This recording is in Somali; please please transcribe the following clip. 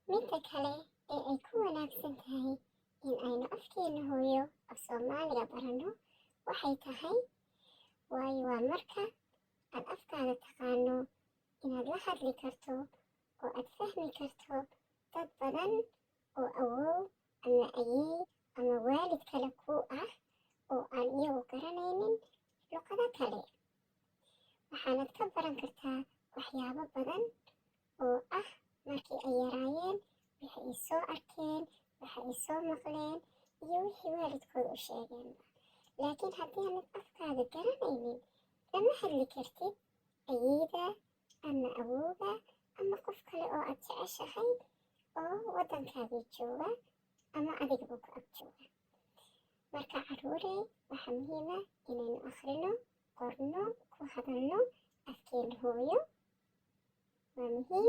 Midda kale ee ay ku wanaagsan tahay in aynu afkeena hooyo, af Soomaaliga, baranno waxay tahay, waayo waa marka aad afkaaga taqaano inaad la hadli karto oo aad fahmi karto dad badan oo awow ama ayeey ama waalid kale ku ah oo aan iyagu garanaynin luqado kale. Waxaanad ka baran kartaa waxyaabo badan oo ah markii ay yaraayeen wixii ay soo arkeen, waxa ay soo maqleen iyo wixii waalidkood u sheegeenba. Laakiin haddii aanad afkaaga garanaynin, lama hadli kartid ayeyda ama awowga ama qof kale oo aad jeceshahay oo waddankaagii jooga ama adigaba ku ag jooga. Marka caruurey, waxaa muhiim ah inaynu akhrino, qorno, ku hadalno afkeena hooyo. Waa muhiim.